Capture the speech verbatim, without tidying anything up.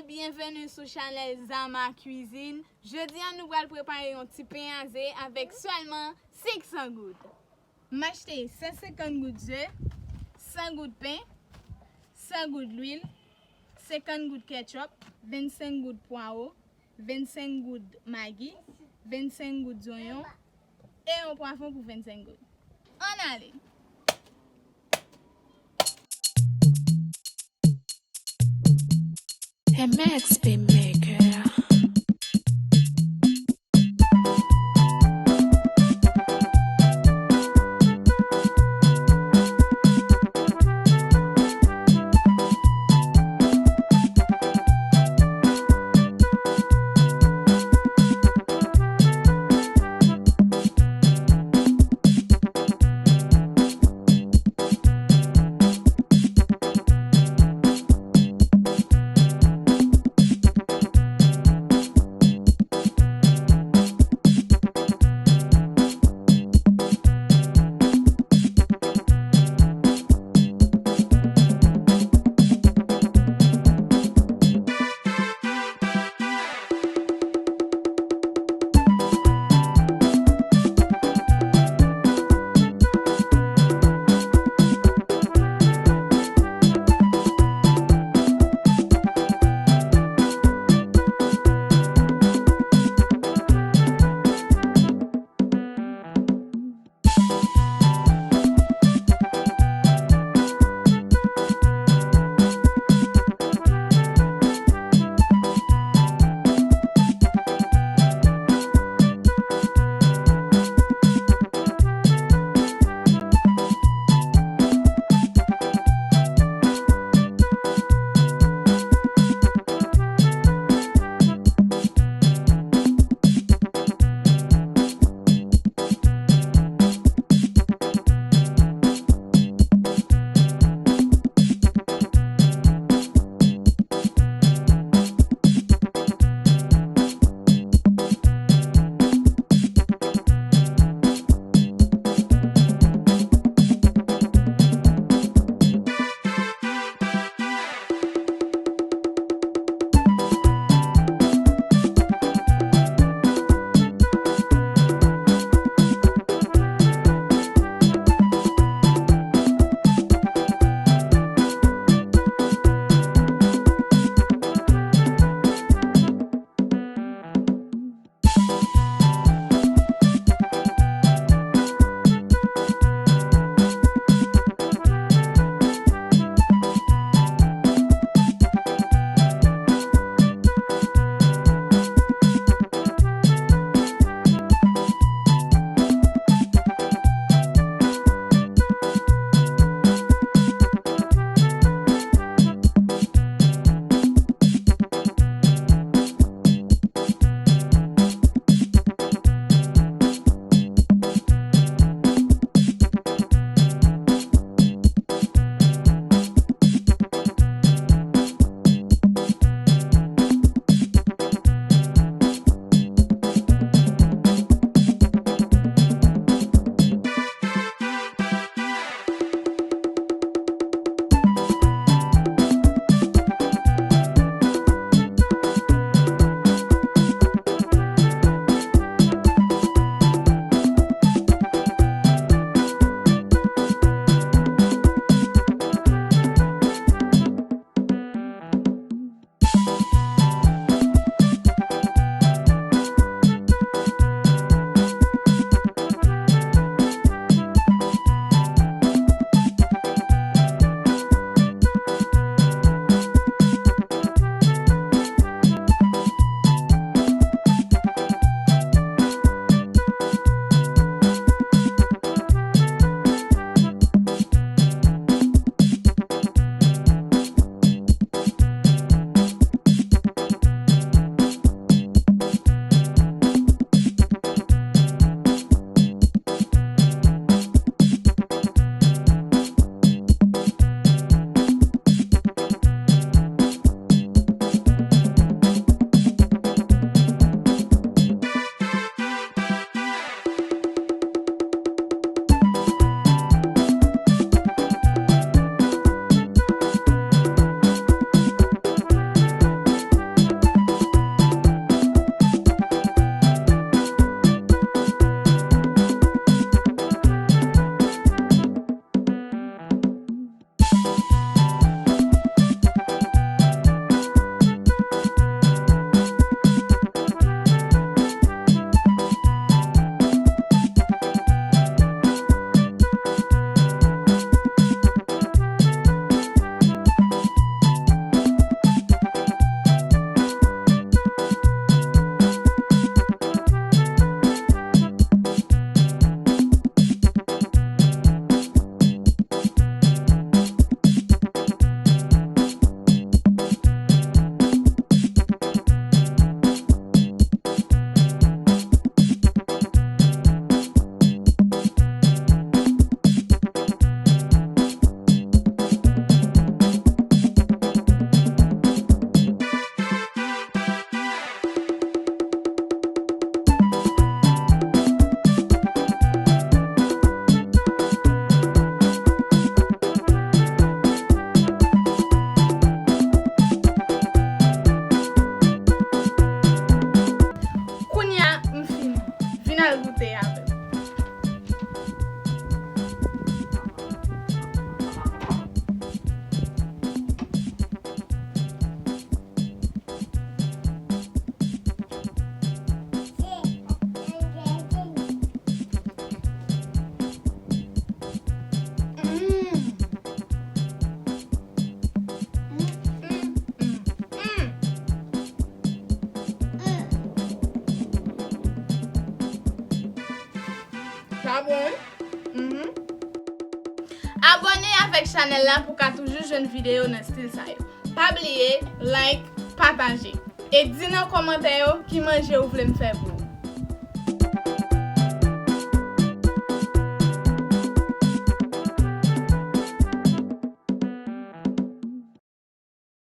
Byenveni sou chanèl Zama Cuisine. Jodi a nou pral prepare yon ti pen a ze avèk sèlman senk san goud. M achte san senkant goud ze, san goud pen, san goud lwil, senkant goud ketchup, vennsenk goud pwawo, vennsenk goud magi, vennsenk goud zonyon e yon pwavwon pou vennsenk goud. Ann ale! M X Beatmaker. Avèk chanèl la pou w ka toujou jwenn videyo nan stil sa yo. Pa bliye like, pataje. E di nan kòmantè yo ki manje ou vle m fè pou ou.